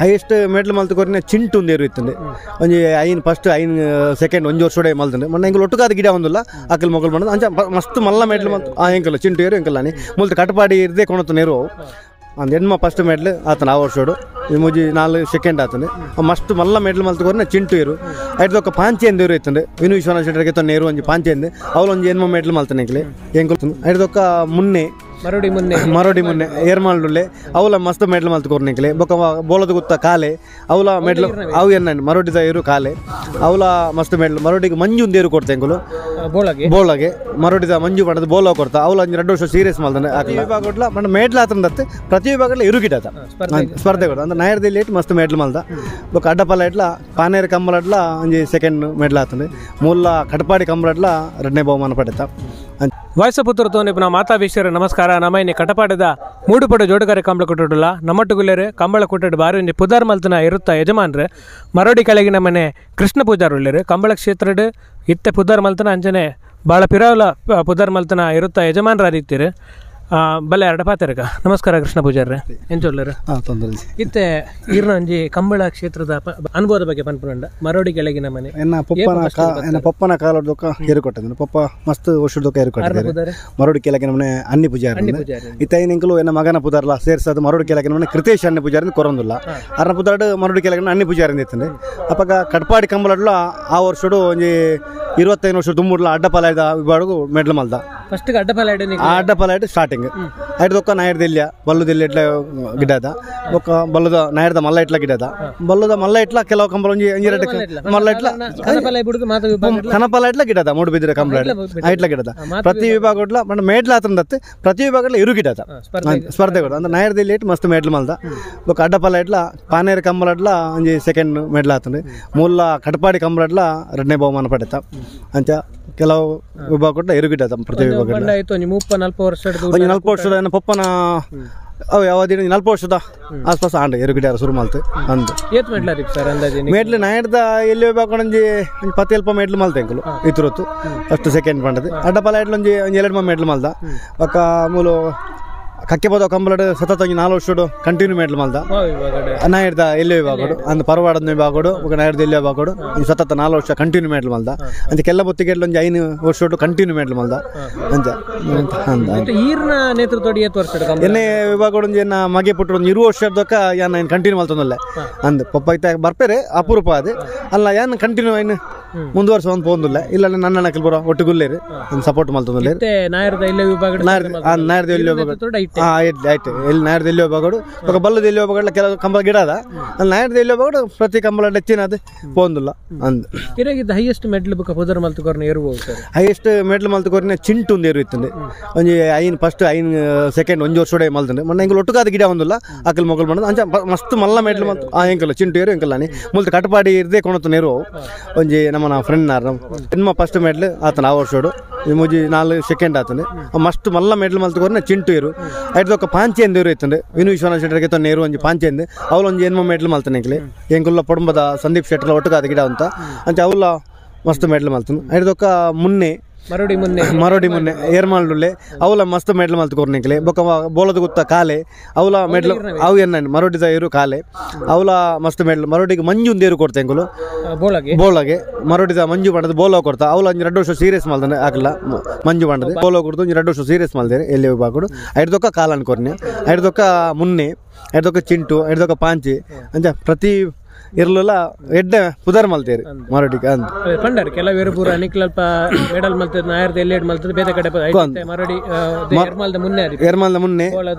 Highest medal ಮಲ್ತು ಕೊರಿನ ಚಿಂಟು ಒಂದು ಏರು ಇತ್ತಂಡೆ ಒಂಜಿ ಐನ್ ಫಸ್ಟ್ ಐನ್ ಸೆಕೆಂಡ್ ಒಂಜಿ ವರ್ಷ ಮಲ್ತಂಡೆ ಮೊನ್ನೆ ಎಂಕಲ್ ಒಟ್ಟುಗಾದ ಗಿಡ ಒಂದುಲ್ಲ ಅಕಲ್ ಮೊಗಲ್ ಬಂದ ಅಂಚ ಮಸ್ತ್ ಮಲ್ಲ ಮೆಡ್ಲ್ ಮಲ್ತು ಆ ಎಂಕಲ್ ಚಿಂಟು ಏರು ಎಂಕಲ್ ನಾನಿ ಮುಲ್ತು ಕಟಪಾಡಿ ಇರದೆ ಕೊಣತು ನೇರು ಅಂದ್ ಎಣ್ಮ ಫಸ್ಟ್ ಮೆಡ್ಲ್ ಆತನ ಆ ವರ್ಷೋಡು ಮುಜಿ 4 ಸೆಕೆಂಡ್ ಆತಂಡೆ ಮಸ್ತ್ ಮಲ್ಲ ಮೆಡ್ಲ್ ಮಲ್ತು ಕೊರಿನ ಚಿಂಟು ಏರು ಐದೊಕ್ಕ ಪಾಂಚೆ ಏರು ಇತ್ತಂಡೆ ವಿನು ವಿಶ್ವನಾಥ ಶೆಟ್ಟರ್ಗೆ ನೇರು ಒಂಜಿ ಪಾಂಚೆ ಅವಳು ಒಂಜಿ ಎಣ್ಮ ಮೆಡ್ಲ್ ಮಲ್ತಾನೆ ಎಂಕಲೆ ಎಂಕಲ್ ಐದೊಕ್ಕ ಮುನ್ನೆ ಮರೋಡಿ ಮುನ್ನೆ ಏರ್ಮಾಲ್ಡುಲ್ಲೆ ಅವಲ ಮಸ್ತ್ ಮೆಡ್ಲ್ ಮಲ್ತು ಕೊರ್ನಿಕ್ಲೆ ಬೊಕ್ಕ ಬೋಲದ ಗುತ್ತ ಕಾಲೆ ಅವಲ ಮೆಡ್ಲ್ ಅವು ಎನ್ನ ಮರೋಡಿದ ಏರು ಕಾಲೆ ಅವಲ ಮಸ್ತ್ ಮೆಡ್ಲ್ ಮರೋಡಿಗೆ ಮಂಜು ಒಂದು ಏರು ಕೊಡ್ತೆ ಎಂಕುಲು ಬೋಳಗೆ ಮರೋಡಿದ ಮಂಜು ಪಡೆದು ಬೋಲ ಕೊಡ್ತಾ ಅವಲ ಒಂಜಿ 2 ವರ್ಷ ಸೀರಿಯಸ್ ಮಲ್ತಾನೆ ವಿಭಾಗಡ್ಲ ಮಣ್ಣ ಮೇಡ್ಲ ಆತಂದತ್ತೆ ಪ್ರತಿ ವಿಭಾಗಡ್ಲ ಇರುಗಿಡತ ಸ್ಪರ್ಧೆ ಕೊಡ ಅಂದ್ರೆ ನಾಯರ್ದಲ್ಲಿ ಏಟ್ ಮಸ್ತ್ ಮೆಡ್ಲ್ ಮಲ್ದ ಬೊಕ್ಕ ಅಡ್ಡಪಲ್ಲ ಇಟ್ಲ ಪಾನೇರು ಕಂಬಲಡ್ಲ ಒಂಜಿ ಸೆಕೆಂಡ್ ಮೆಡ್ಲ್ ಆತಂದೆ ಮೂಲ ಕಟಪಾಡಿ ಕಂಬಲಡ್ಲ 2ನೇ ಬಹುಮಾನ ಪಡೆತ. ವಾಯ್ಸಪುತ್ರ ತೋನಿಪುನ ಮಾತಾಭೀಶ್ವರ ನಮಸ್ಕಾರ. ನಮ್ಮ ಇನ್ನಿ ಕಟಪಾಡದ ಮೂಡುಪಡ ಜೋಡುಗಾರೆ ಕಂಬಳ ಕೊಟ್ಟುಲ್ಲ ನಮ್ಮಟ್ಟುಗುಲ್ಲೇರು ಕಂಬಳ ಕೊಟ್ಟಡು ಬಾರಿ ಒಂಜಿ ಪುದಾರ್ ಮಲ್ತನ ಇರುತ್ತ ಯಜಮಾನ್ರು ಮರೋಡಿ ಕೆಳಗಿನ ಮನೆ ಕೃಷ್ಣ ಪೂಜಾರು ಉಳ್ಳೇರು ಕಂಬಳ ಕ್ಷೇತ್ರಡ್ ಇತ್ತೆ ಪುದಾರ್ ಮಲ್ತನ ಅಂಚನೆ ಭಾಳ ಪಿರಾವಲ ಪುದಾರ್ ಮಲ್ತನ ಇರುತ್ತ ಯಜಮಾನ್ರ ರೀತಿರು ಬಲ್ಲೆ ಎರಡು ಪಾತೆರಕ. ನಮಸ್ಕಾರ ಕೃಷ್ಣ ಪೂಜಾರ್ರೆ, ಎಂಚೊಲ್ಲೇರು? ಇತ್ತೆ ಈರ್ನ ಒಂಜಿ ಕಂಬಳ ಕ್ಷೇತ್ರದ ಅನುಭವದ ಬಗ್ಗೆ ಪನ್ಪುಂಡ. ಮರೋಡಿ ಕೆಳಗಿನ ಮನೆ ಎನ್ನ ಪಪ್ಪನ ಕಾಲದೊಕ್ಕ ಏರು ಕೊಟ್ಟದ್ದು ಪಪ್ಪ ಮಸ್ತ್ ವರ್ಷದೊಕ್ಕ ಏರು ಕೊಟ್ಟಿದ್ದಾರೆ. ಮರೋಡಿ ಕೆಳಗಿನ ಮನೆ ಅನ್ನಿ ಪೂಜಾರಿ ಇತ್ತ ಎಂಕಲು ಎನ್ನ ಮಗನ ಪುದಾರ್ಲ ಸೇರ್ಸದು ಮರೋಡಿ ಕೆಳಗಿನ ಮನೆ ಕೃತೇಶ್ ಅನ್ನಿ ಪೂಜಾರಿ ಕೊರೊಂದುಲ್ಲ ಅರ್ನ ಪುದಾರ್ಡು ಮರೋಡಿ ಕೆಳಗಿನ ಅನ್ನಿ ಪೂಜಾರಿ ಇತ್ತಂಡೆ ಅಪ್ಪಗ ಕಟ್ಪಾಡಿ ಕಂಬಳಡ್ಲ ಆ ವರ್ಷಡು ಒಂಜಿ 25 ವರ್ಷ ದುಮ್ಮುಡ್ಲ ಅಡ್ಡಪಾಲಾಯ್ದ ವಿಭಾಗು ಮೆಡ್ಲ್ ಮಲ್ದ ಫಸ್ಟ್ ಅಡ್ಡಪಾಲಾಯ್ಡು ಸ್ಟಾರ್ಟಿಂಗ್ ಐದೊಕ್ಕ ನಾಯರ್ದೆಲ್ಲ ಬಲ್ಲುದೆಲ್ಲ ಇಟ್ಲ ಗಿಡದ ಬೊಕ್ಕ ಬಲ್ಲದ ನಾಯರ್ದ ಮಲ್ಲ ಇಟ್ಲ ಗಿಡದ ಬಲ್ಲದ ಮಲ್ಲ ಇಟ್ಲ ಕೆಲವು ಕಂಬಳ ಒಂಜಿ ಎರಡು ಮಲ್ಲ ಇಟ್ಲ ಕನಪಾಲ ಇಟ್ಲ ಗಿಡದ ಮೂಡುಬಿದ್ರೆ ಕಂಬಳ ಐಟ್ಲ ಗಿಡದ ಪ್ರತಿ ವಿಭಾಗ ಮಣ್ಣ ಮೇಡ್ಲ ಆತಂದತ್ತೆ ಪ್ರತಿ ವಿಭಾಗಡ್ಲ ಇರು ಗಿಡದ ಸ್ಪರ್ಧೆಗಳು ಅಂದ್ರೆ ನಾಯರ್ದೆಲ್ಲ ಇಟ್ಟು ಮಸ್ತ್ ಮೆಡ್ಲ್ ಮಲ್ದ ಬೊಕ್ಕ ಅಡ್ಡಪಾಲ ಇಟ್ಲ ಪಾನೇರು ಕಂಬಳಡ್ಲ ಒಂಜಿ ಸೆಕೆಂಡ್ ಮೆಡ್ಲ್ ಆತಂಡೆ ಮೂಲ ಕಟಪಾಡಿ ಕಂಬಳಡ್ಲ 2ನೇ ಬಹುಮಾನ ಪಡೆತ. ಅಂಚ ಕೆಲವು ವಿಭಾಗ ಇರು ಗಿಡದ ಪ್ರತಿ ವಿಭಾಗ ಒಂಜಿ 40 ವರ್ಷದ ಪಪ್ಪನ ಅವು ಯಾವ್ದು 40 ವರ್ಷದ ಆಸ್ಪಾಸ್ ಆಂಡ ಎರು ಗಿಡ ಶುರು ಮಲ್ತು ಅಂದು ಮೇಡ್ಲು ನಾಯರ್ದ ಎಲ್ಲಿ ವಿಭಾಗ ಒಂಜಿ 10 ಅಲ್ಪ ಮೇಡ್ಲು ಮಲ್ತೆ ಎಂಕುಲು ಇತ್ರೊತ್ತು ಫಸ್ಟ್ ಸೆಕೆಂಡ್ ಪಂಡದು ಅಡ್ಡಪಾಲ ಇಟ್ಲ ಒಂಜಿ ಒಂಜಿ 2 ಮೇಡ್ಲು ಮಲ್ದ ಬೊಕ್ಕ ಮೂಲು ಕಕ್ಕೆಪದ ಕಂಬಳಡು ಸತತ ಒಂಜಿ 4 ವರ್ಷಡು ಕಂಟಿನ್ಯೂ ಮೇಡ್ಲು ಮಲ್ದ ನಾಯರ್ದ ಎಲ್ಲಿ ವಿಭಾಗಡು ಅಂದ್ ಪರವಾಡದ ವಿಭಾಗಡು ಬೊಕ್ಕ ನಾಯರ್ದ ಎಲ್ಲಿ ವಿಭಾಗಡು ಸತತ 4 ವರ್ಷ ಕಂಟಿನ್ಯೂ ಮೇಡ್ಲು ಮಲ್ದ ಅಂಚ ಕೆಲ್ಲ ಬೊತ್ತಿಗೆ ಒಂಜಿ 5 ವರ್ಷಡು ಕಂಟಿನ್ಯೂ ಮೇಡ್ಲು ಮಲ್ದ ಅಂಚ ಎನ್ನೆ ವಿಭಾಗಡು ಒಂಜಿ ಎನ್ನ ಮಗೆ ಪುಟ್ಟು ಒಂಜಿ 20 ವರ್ಷದೊಕ್ಕ ಯಾನ್ ಕಂಟಿನ್ಯೂ ಮಲ್ತೊಂದಲ್ಲ ಅಂದ್ ಪಪ್ಪ ಇತ್ತ ಬರ್ಪೇರೆ ಅಪರೂಪ ಅದು ಅಲ್ಲ ಯಾನ್ ಕಂಟಿನ್ಯೂ ಐನು ಮುಂದುವರ್ಸ ಒಂದು ಪೋಂದುಲ್ಲ ಇಲ್ಲ ನನ್ನ ನಕಲ್ ಬರೋ ಒಟ್ಟು ಗುಲ್ಲೇರು ಒಂದು ಸಪೋರ್ಟ್ ಮಲ್ತೊಂದುಲ್ಲೇರು ನಾಯರ್ದ ಎಲ್ಲಿ ವಿಭಾಗ ಆಯ್ತು ಎಲ್ಲಿ ನಾಯರ್ದ ಎಲ್ಲಿ ವಿಭಾಗಡು ಬೊಕ್ಕ ಬಲ್ಲದ ಎಲ್ಲಿ ವಿಭಾಗಡ್ಲ ಕೆಲವು ಕಂಬಳ ಗಿಡ ಅದ ಅಲ್ಲಿ ನಾಯರ್ದ ಎಲ್ಲಿ ವಿಭಾಗಡು ಪ್ರತಿ ಕಂಬಳ ಹೆಚ್ಚಿನ ಅದು ಪೋಂದುಲ್ಲ ಅಂದ್ ಹೈಯೆಸ್ಟ್ ಮೆಡ್ಲ್ ಬೊಕ್ಕ ಪುದರ್ ಮಲ್ತು ಕೊರ್ನ ಏರು ಹೈಯೆಸ್ಟ್ ಮೆಡ್ಲ್ ಮಲ್ತು ಕೊರಿನ ಚಿಂಟು ಒಂದು ಏರು ಇತ್ತಂಡೆ ಒಂಜಿ ಐನ್ ಫಸ್ಟ್ ಐನ್ ಸೆಕೆಂಡ್ ಒಂಜಿ ವರ್ಷ ಮಲ್ತಂಡೆ ಮೊನ್ನೆ ಎಂಕಲ್ ಒಟ್ಟುಗಾದ ಗಿಡ ಒಂದುಲ್ಲ ಅಕಲ್ ಮೊಗಲ್ ಬಂದ ಅಂಚ ಮಸ್ತ್ ಮಲ್ಲ ಮೆಡ್ಲ್ ಮಲ್ತು ಆ ಎಂಕಲ್ ಚಿಂಟು ಏರು ಎಂಕಲ್ ನಾನಿ ಮುಲ್ತು ಕಟಪಾಡಿ ಇರದೆ ಕೊಣತು ನೇರು ಒಂಜಿ ನಮ್ಮ ಫ್ರೆಂಡ್ ನಾರ್ ಎನ್ಮ ಫಸ್ಟ್ ಮೆಡ್ಲ್ ಆತನ ಆ ವರ್ಷೋಡು ಮುಜಿ 4 ಸೆಕೆಂಡ್ ಆತಂಡೆ ಮಸ್ತ್ ಮಲ್ಲ ಮೆಡ್ಲ್ ಮಲ್ತು ಕೊರ್ನ ಚಿಂಟು ಏರು ಐದೊಕ್ಕ ಪಾಂಚೆ ಏರು ಇತ್ತಂಡೆ ವಿನು ವಿಶ್ವನಾಥ ಶೆಟ್ಟರ್ಗೆ ನೇರು ಒಂಜಿ ಪಾಂಚೆ ಅವಳು ಒಂಜಿ ಎನ್ಮ ಮೆಡ್ಲ್ ಮಲ್ತಾನೆ ಎಂಕಲೆ ಎಂಕುಲ್ಲ ಪೊಡಂಬದ ಸಂದೀಪ್ ಶೆಟ್ಟರ್ಲ ಒಟ್ಟುಗಾದ ಗಿಡ ಅಂತ ಅಂಚ ಅವಳ ಮಸ್ತ್ ಮೆಡ್ಲ್ ಮಲ್ತನು ಐದೊಕ್ಕ ಮುನ್ನೆ ಮರೋಡಿ ಮುನ್ನೆ ಏರ್ಮಾಲ್ಡುಲ್ಲೆ ಅವಲ ಮಸ್ತ್ ಮೆಡ್ಲ್ ಮಲ್ತು ಕೊರ್ನಿಕ್ಲೆ ಬೊಕ್ಕ ಬೋಲದ ಗುತ್ತ ಕಾಲೆ ಅವಲ ಮೆಡ್ಲ್ ಅವು ಎನ್ನ ಮರೋಡಿದ ಏರು ಕಾಲೆ ಅವಲ ಮಸ್ತ್ ಮೆಡ್ಲ್ ಮರೋಡಿಗೆ ಮಂಜು ಒಂದು ಏರು ಕೊಡ್ತೆ ಎಂಕುಲು ಬೋಳಗೆ ಮರೋಡಿದ ಮಂಜು ಪಂಡದು ಬೋಲ ಕೊಡ್ತಾ ಅವಲ ಒಂಜಿ 2 ವರ್ಷ ಸೀರಿಯಸ್ ಮಲ್ತಾನೆ ಹಾಕಲ್ಲ ಮಂಜು ಪಂಡದು ಬೋಲ ಕೊಡ್ತು ಒಂಜಿ 2 ವರ್ಷ ಸೀರಿಯಸ್ ಮಲ್ದೇರೆ ಎಲ್ಲಿ ವಿಭಾಗಡು ಐದೊಕ್ಕ ಕಾಲನ್ ಕೊರ್ನೆ ಐದೊಕ್ಕ ಮುನ್ನೆ ಐದೊಕ್ಕ ಚಿಂಟು ಐದೊಕ್ಕ ಪಾಂಚಿ ಅಂಚ ಪ್ರತಿ ಇರ್ಲಲ್ಲ ಎಡ್ಡೆ ಪುದರ್ ಮಲ್ತೇರಿ ಮರೋಡಿಗೆ ಅಂತ ಪಂಡರ್ ಕೆಲವರು ಪೂರ ನಿಕ್ಲಲ್ಪ ಮೆಡಲ್ ಮಲ್ತದ ನಾಯರ್ದ ಎಲ್ಲೆಡ್ ಮಲ್ತದ ಬೇರೆ ಕಡೆ ಮರೋಡಿ ಎರ್ಮಾಲ್ದ ಮುನ್ನೆ ಎರ್ಮಾಲ್ದ ಮುನ್ನೆ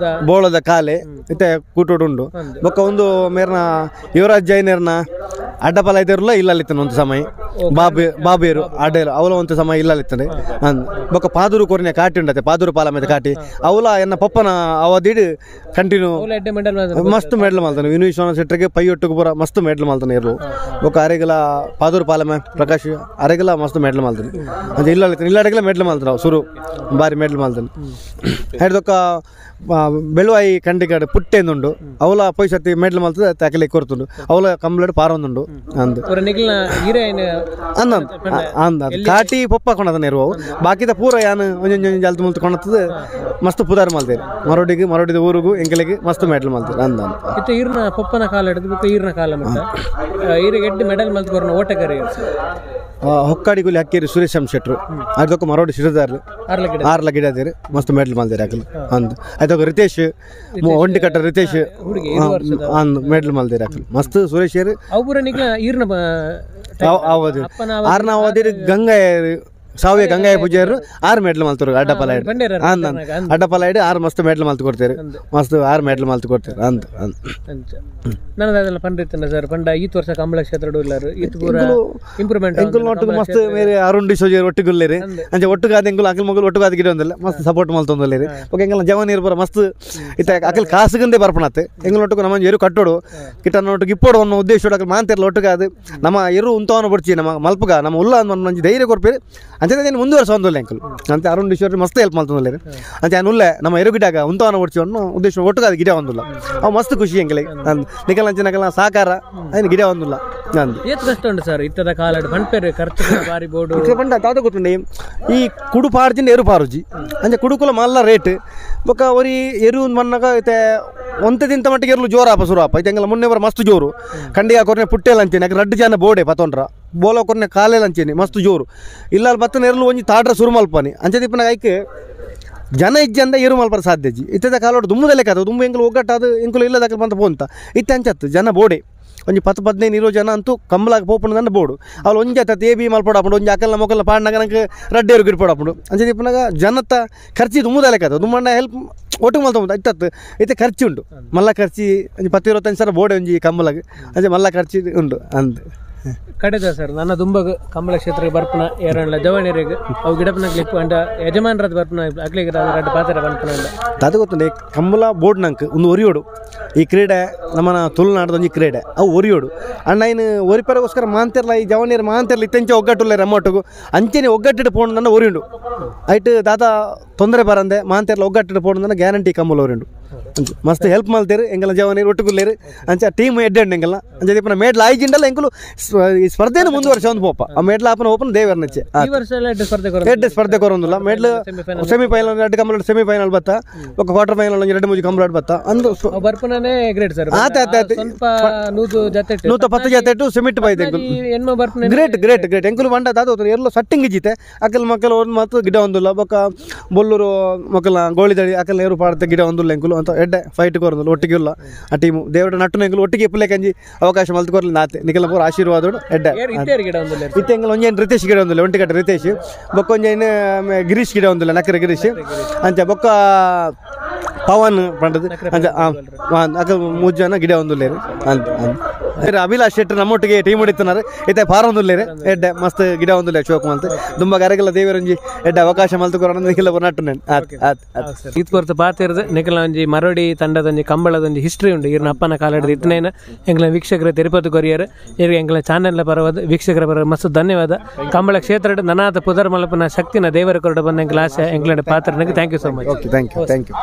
ಬೋಳದ ಕಾಲೆ ಇತ್ತೆ ಕೂಟೋಡು ಉಂಡು ಬೊಕ್ಕ ಒಂದು ಮೇರ್ನ ಯುವರಾಜ್ ಜೈನರ್ನ ಅಡ್ಡಪಾಲ ಐತಿರಲ್ಲ ಇಲ್ಲ ಒಂದು ಸಮಯ ಬಾಬೇರು ಅಡ್ಡೇರು ಅವಲ ಒಂದು ಸಮಯ ಇಲ್ಲ ಅಂದ್ ಬೊಕ್ಕ ಪಾದೂರು ಕೊರಿನ ಕಾಟಿ ಉಂಡತೆ ಪಾದೂರು ಪಾಲ ಮೇಲೆ ಕಾಟಿ ಅವಲ ಎನ್ನ ಪಪ್ಪನ ಅವದಿಡು ಕಂಟಿನ್ಯೂ ಮಸ್ತ್ ಮೆಡ್ಲ್ ಮಲ್ತಾನೆ ವಿನು ವಿಶ್ವನಾಥ ಶೆಟ್ಟರ್ಗೆ ಪೈಯೊಟ್ಟುಗು ಪೂರ ಮಸ್ತ್ ಮೆಡ್ಲ್ ಮಲ್ತಾನೆ ಇರ್ಲು ಬೊಕ್ಕ ಅರೆಗಲ ಪಾದೂರು ಪಾಲಮೆ ಪ್ರಕಾಶ್ ಅರೆಗಲ ಮಸ್ತ್ ಮೆಡ್ಲ್ ಮಲ್ತಾನೆ ಅಂಚ ಇಲ್ಲ ಇಲ್ಲಡೆಗಲ ಮೆಡ್ಲ್ ಮಲ್ತಾನೆ ಸುರು ಬಾರಿ ಮೆಡ್ಲ್ ಮಲ್ತಾನೆ ಹಿಡ್ದೊಕ್ಕ ಬೆಳುವಾಯಿ ಕಂಡಿಕಾಡು ಪುಟ್ಟೆಂದುಂಡು ಅವಲ ಪೊಯ್ಸತಿ ಮೆಡ್ಲ್ ಮಲ್ತದೆ ತಕಲಿ ಕೊರ್ತುಂಡು ಅವಲ ಕಂಬ್ಲಡ್ ಪಾರೊಂದುಂಡು ಅಂದ್ ಅಂದ ಅಂದ ಕಾಟಿ ಪೊಪ್ಪ ಕೊಣದನೆ ಇರುವವು ಬಾಕಿದ ಪೂರ ಯಾನು ಒಂಜೊಂಜಿ ಜಲ್ತು ಮುಲ್ತು ಕೊಣತದ ಮಸ್ತ್ ಪುದಾರ್ ಮಲ್ತೇರು ಮರೋಡಿಗೆ ಮರೋಡಿದ ಊರುಗು ಎಂಕಲಿಗೆ ಮಸ್ತ್ ಮೆಡಲ್ ಮಲ್ತೇರು ಅಂದ ಇತ್ತೆ ಈರ್ನ ಪೊಪ್ಪನ ಕಾಲ ಹಿಡಿದು ಬೊಕ್ಕ ಈರ್ನ ಕಾಲ ಮಟ್ಟ ಈರಿಗೆ ಎಡ್ಡೆ ಮೆಡಲ್ ಮಲ್ತು ಕೊರ್ನ ಓಟಗಾರಿ ಹೊಕ್ಕಾಡಿ ಗುಲಿ ಹಕ್ಕೇರಿ ಸುರೇಶ್ ಎಂ ಶೆಟ್ರು ಅದಕ್ಕೆ ಮರೋಡಿ ಶಿರದಾರ್ಲು ಆರ್ಲ ಗಿಡದೇರು ಮಸ್ತ್ ಮೆಡಲ್ ಮಲ್ದೇರು ಅಕಲು ಅಂದ್ ಆಯ್ತು ರಿತೇಶ್ ಒಂಟಿ ಕಟ್ಟ ರಿತೇಶ್ ಅಂದ್ ಮೆಡಲ್ ಮಲ್ದೇರು ಅಕಲು ಮಸ್ತ್ ಸುರೇಶ್ ಆರ್ನ ಅವಧಿರು ಗಂಗಾಯರು ಸಾವ್ಯ ಗಂಗಾಯ ಪೂಜಾರು ಆರು ಮೆಡಲ್ ಮಲ್ತರು ಅಡ್ಡಪಲ ಅಂದ್ ಅಡ್ಡಪಲ ಇಡು ಆರು ಮಸ್ತ್ ಮೆಡಲ್ ಮಲ್ತು ಕೊಡ್ತೇವೆ ಮಸ್ತ್ ಆರು ಮೆಡಲ್ ಮಲ್ತು ಕೊಡ್ತೇವೆ ಅಂದ್ ಅಂದ್ ನನ್ನ ಪಂಡಿತನ ಸರ್ ಪಂಡ ಈತ್ ವರ್ಷ ಕಂಬಳ ಕ್ಷೇತ್ರ ಇಲ್ಲಾರು ಈತ್ ಪೂರ ಇಂಪ್ರೂವ್ಮೆಂಟ್ ಎಂಕುಲ್ ನೋಟು ಮಸ್ತ್ ಮೇರೆ ಅರುಣ್ ಡಿಸೋಜರ್ ಒಟ್ಟುಗುಲ್ಲೇರಿ ಅಂಚೆ ಒಟ್ಟುಗಾದ ಎಂಕುಲ್ ಅಕಲ್ ಮಗುಲ್ ಒಟ್ಟುಗಾದ ಗಿಡ ಒಂದಿಲ್ಲ ಮಸ್ತ್ ಸಪೋರ್ಟ್ ಮಲ್ತೊಂದಿಲ್ಲೇರಿ ಓಕೆ ಎಂಕಲ್ ಜವನ್ ಇರ್ಬರ ಮಸ್ತ್ ಇತ್ತ ಅಕಲ್ ಕಾಸುಗಂದೇ ಬರ್ಪಣತ್ತೆ ಎಂಕಲ್ ಒಟ್ಟುಗು ನಮ್ಮ ಎರು ಕಟ್ಟೋಡು ಕಿಟ್ಟ ನೋಟು ಇಪ್ಪೋಡು ಅನ್ನೋ ಉದ್ದೇಶ ಅಕಲ್ ಮಾಂತಿರ್ಲ ಒಟ್ಟುಗಾದ ನಮ್ಮ ಎರು ಉಂತವನು ಬಡ್ಚಿ ನಮ್ಮ ಮಲ್ಪಗ ನಮ್ಮ ಉಲ್ಲ ಅನ್ನೋ ಧೈರ್ಯ ಕೊರ್ಪೇರಿ ಅಂಚೆ ಮುಂದುವರ್ಸ ಒಂದಿಲ್ಲ ಎಂಕಲ್ ಅಂತೆ ಅರುಣ್ ಡಿಸೋಜರ್ ಮಸ್ತ್ ಹೆಲ್ಪ್ ಮಲ್ತೊಂದಿಲ್ಲೇರಿ ಅಂಚೆ ಉಲ್ಲೆ ನಮ್ಮ ಎರು ಗಿಡಾಗ ಉಂತವನ ಬಡ್ಚಿ ಅನ್ನೋ ಉದ್ದೇಶ ಒಟ್ಟುಗಾದ ಗಿಡ ಒಂದಿಲ್ಲ ಅವು ಮಸ್ತ್ ಖುಷಿ ಎಂಕಲಿಗೆ ನಿಕಲ್ ಅಂಚಿನಕಲ ಸಹಕಾರ ಐನು ಗಿಡ ಒಂದಿಲ್ಲ ಅಂದು ಏತ್ ಕಷ್ಟ ಉಂಟು ಸರ್ ಇತ್ತದ ಕಾಲಡ್ ಪಂಪೆರ್ ಖರ್ಚು ಬಾರಿ ಬೋಡು ಪಂಡ ತಾತ ಗೊತ್ತುಂಡೆ ಈ ಕುಡು ಪಾರ್ಜಿಂದ ಎರು ಪಾರುಜಿ ಅಂಚೆ ಕುಡುಕುಲ ಮಲ್ಲ ರೇಟ್ ಬೊಕ್ಕ ಒರಿ ಎರು ಮನ್ನಗ ಇತ್ತೆ ಒಂತೆ ತಿಂತ ಮಟ್ಟಿಗೆ ಎರ್ಲು ಜೋರಾಪ ಸುರಾಪ ಇತ್ತೆ ಎಂಗಲ ಮುನ್ನೆ ಬರ ಮಸ್ತ್ ಜೋರು ಖಂಡಿಗ ಕೊರ್ನೆ ಪುಟ್ಟೆಲ್ಲ ಅಂಚೇನೆ ಯಾಕೆ ರಡ್ಡು ಜನ ಬೋಡೆ ಪತೊಂಡ್ರ ಬೋಲ ಕೊರ್ನೆ ಕಾಲೆಲ್ಲ ಅಂಚೇನೆ ಮಸ್ತ್ ಜೋರು ಇಲ್ಲ ಬತ್ತನ ಎರ್ಲು ಒಂಜಿ ತಾಡ್ರ ಸುರು ಮಲ್ಪನಿ ಅಂಚೆ ದಿಪ್ಪನಾಗ ಐಕ್ ಜನ ಇಜ್ಜಂದ ಏರು ಮಲ್ಪರ ಸಾಧ್ಯ ಜಿ ಇತ್ತದ ಕಾಲೋಡು ದುಮ್ಮದಲ್ಲೇ ಕಾದು ದುಂಬು ಎಂಕುಲು ಒಗ್ಗಟ್ಟಾದು ಎಂಕುಲು ಇಲ್ಲದ ಬಂತ ಪೋಂತ ಇತ್ತೆ ಅಂಚತ್ತು ಜನ ಬೋಡೆ ಒಂಜಿ 10 15 20 ಜನ ಅಂತೂ ಕಂಬಲಾಗ ಪೋಪುಂಡು ಬೋಡು ಅವಳು ಒಂಜಿ ಆತ ಎ ಬಿ ಮಲ್ಪಡಾಪುಂಡು ಒಂಜಿ ಅಕಲ್ನ ಮೊಕಲ್ನ ಪಾಡ್ನಾಗ ನಂಗೆ ರಡ್ಡೇರು ಗಿಡ್ಪಡಾಪುಂಡು ಅಂಚೆ ದಿಪ್ಪನಾಗ ಜನತ್ತ ಖರ್ಚಿ ದುಮ್ಮದಲ್ಲೇ ಕಾದು ದುಮ್ಮಣ್ಣ ಹೆಲ್ಪ್ ಒಟ್ಟು ಮಲ್ತ ಇತ್ತತ್ತು ಇತ್ತೆ ಖರ್ಚು ಉಂಟು ಮಲ್ಲ ಖರ್ಚಿ ಒಂಜಿ 10 25 ಸಾವಿರ ಬೋಡೆ ಒಂಜಿ ಕಂಬಲಾಗ ಅಂಚೆ ಮಲ್ಲ ಖರ್ಚಿ ಉಂಟು ಅಂದ್ ಕಡೆದ ಸರ್ ನನ್ನ ದುಂಬಗ ಕಂಬಳ ಕ್ಷೇತ್ರಕ್ಕೆ ಬರ್ಪನ ಏರಣ್ಣ ಜವಣಿಯರಿಗೆ ಅವು ಗಿಡಪನ ಕ್ಲಿಪ್ ಅಂಡ ಯಜಮಾನರದ ಬರ್ಪನ ಅಗ್ಲಿಗೆ ರಡ್ಡು ಪಾತ್ರ ಬರ್ಪನ ಅದು ಗೊತ್ತುಂಡೆ ಕಂಬಳ ಬೋರ್ಡ್ ನಂಕ್ ಒಂದು ಒರಿಯೋಡು ಈ ಕ್ರೀಡೆ ನಮ್ಮನ ತುಳುನಾಡದ ಒಂಜಿ ಕ್ರೀಡೆ ಅವು ಒರಿಯೋಡು ಅಣ್ಣ ಇನ್ನು ಒರಿಪರಗೋಸ್ಕರ ಮಾಂತಿರ್ಲ ಈ ಜವಣಿಯರು ಮಾಂತಿರ್ಲ ಇತ್ತೆಂಚೆ ಒಗ್ಗಟ್ಟುಲ್ಲ ರಮ್ಮೊಟ್ಟಿಗೂ ಅಂಚೆನೆ ಒಗ್ಗಟ್ಟಿಟ್ಟು ಪೋಂಡು ನನ್ನ ಒರಿಯುಂಡು ಐಟ್ ದಾದ ತೊಂದರೆ ಬರಂದೆ ಮಾಂತಿರ್ಲ ಒಗ್ಗಟ್ಟಿಟ್ಟು ಪೋಂಡು ನನ್ನ ಗ್ಯಾರಂಟಿ ಕಂಬಳ ಒರಿಯುಂಡು ಮಸ್ತ್ ಹೆಲ್ಪ್ ಮಲ್ತೇರು ಎಂಗಲ ಜವನೀರು ಒಟ್ಟುಗುಲ್ಲೇರು ಅಂಚೆ ಟೀಮ್ ಎಡ್ಡೆ ಎಂಗಲ ಅಂಚೆ ದೀಪನ ಮೇಡ್ಲ ಆಯ್ಜಿಂಡಲ್ಲ ಎಂಕುಲು ಈ ಸ್ಪರ್ಧೆನ ಮುಂದುವರ್ಸ ಒಂದು ಪೋಪ ಆ ಮೇಡ್ಲ ಆಪನ ಓಪನ್ ದೇವರ್ನಚ್ಚೆ ಎಡ್ಡೆ ಸ್ಪರ್ಧೆ ಕೊರೊಂದಿಲ್ಲ ಮೇಡ್ಲ ಸೆಮಿಫೈನಲ್ ಎರಡು ಕಂಬಳ ಸೆಮಿಫೈನಲ್ ಬತ್ತ ఒక ಕ್ವಾರ್ಟರ್ ಫೈನಲ್ ಒಂದು 2 3 ಕಂಬಳ ಬತ್ತ ಅಂದು ಬರ್ಪನನೇ ಗ್ರೇಟ್ ಸರ್ ಆತ ಆತ ಆತ ಸ್ವಲ್ಪ 100 ಜತೆ 110 ಜತೆ ಟು ಸೆಮಿಟ್ ಬೈದೆ ಎಂಕುಲು great great great ಎಂಕುಲು ಬಂಡ ದಾದ ಎಲ್ಲೋ ಸಟ್ಟಿಂಗ್ ಜಿತೆ ಅಕಲ್ ಮಕ್ಕಳು ಒಂದು ಮತ್ತು ಗಿಡ ಒಂದಿಲ್ಲ ಬೊಕ್ಕ ಬೊಲ್ಲೂರು ಮಕ್ಕಳ ಗೋಳಿದಳಿ ಅಕಲ್ ಏರು ಪಾಡ್ತೆ ಗಿಡ ಒಂದಿಲ್ಲ ಎಂಕುಲು ಅಂತ ಎಡ್ಡೆ ಫೈಟ್ ಕೊರೊಂದಿಲ್ಲ ಒಟ್ಟಿಗೆ ಇಲ್ಲ ಆ ಟೀಮು ದೇವರ ನಟ್ಟು ಎಂಕುಲು ಒಟ್ಟಿಗೆ ಇಪ್ಪಲೆ ಕಂಜಿ ಅವಕಾಶ ಮಲ್ತು ಕೊರಲಿ ನಾತೆ ನಿಕಲ ಪೂರ ಆಶೀರ್ವಾದ ಎಡ್ಡೆ ಇತ್ತೆ ಎಂಕಲ್ ಒಂಜೇನು ರಿತೇಶ್ ಗಿಡ ಒಂದಿಲ್ಲ ಒಂಟಿಕಟ್ಟ ರಿತೇಶ್ ಬೊಕ್ಕ ಒಂಜೇನು ಗಿರೀಶ್ ಗಿಡ ಒಂದಿಲ್ಲ ನಕರೆ ಗಿರೀಶ್ ಅಂಚೆ ಬೊಕ್ಕ ಪವನ್ ಪಂಡದು ಅಂಚೆ ಅಕ 3 ಜನ ಗಿಡ ಒಂದುಲ್ಲೇರು ಅಂತ ಅಭಿಲಾಷ್ ಶೆಟ್ಟರ್ ನಮ್ಮೊಟ್ಟಿಗೆ ಟೀಮ್ ಹೊಡಿతున్నారు ಇತ್ತೆ ಫಾರೊಂದುಲ್ಲೇರು ಎಡ್ಡೆ ಮಸ್ತ್ ಗಿಡ ಒಂದುಲ್ಲೆ ಶೋಕ್ ಮಲ್ತು ದುಂಬ ಗರಗೆಲ್ಲ ದೇವರಂಜಿ ಎಡ್ಡೆ ಅವಕಾಶ ಮಲ್ತು ಕೊರೊಂದು ನಿಖಿಲ ನಟ್ಟು ನಾನು ಆತ್ ಆತ್ ಆತ್ ಈತ್ ಕೊರ್ತು ಪಾತಿರ್ದು ನಿಖಿಲ ಒಂಜಿ ಮರೋಡಿ ತಂಡದೊಂಜಿ ಕಂಬಳದೊಂಜಿ ಹಿಸ್ಟ್ರಿ ಉಂಡು ಈರ್ನ ಅಪ್ಪನ ಕಾಲಡ್ದು ಇತ್ತನೇನು ಎಂಗ್ಲ ವೀಕ್ಷಕರ ತಿರುಪತಿ ಕೊರಿಯರ್ ಇವ್ರಿಗೆ ಎಂಗ್ಲ ಚಾನೆಲ್ನ ಪರವಾದ ವೀಕ್ಷಕರ ಪರ ಮಸ್ತ್ ಧನ್ಯವಾದ ಕಂಬಳ ಕ್ಷೇತ್ರ ನನಾದ ಪುದರ್ ಮಲಪನ ಶಕ್ತಿನ ದೇವರ ಕೊರಡು ಬಂದ ಎಂಗ್ಲ ಆಸೆ ಎಂಗ್ಲಂಡ ಪಾತ್ರನಿಗೆ thank you so much okay thank you thank you.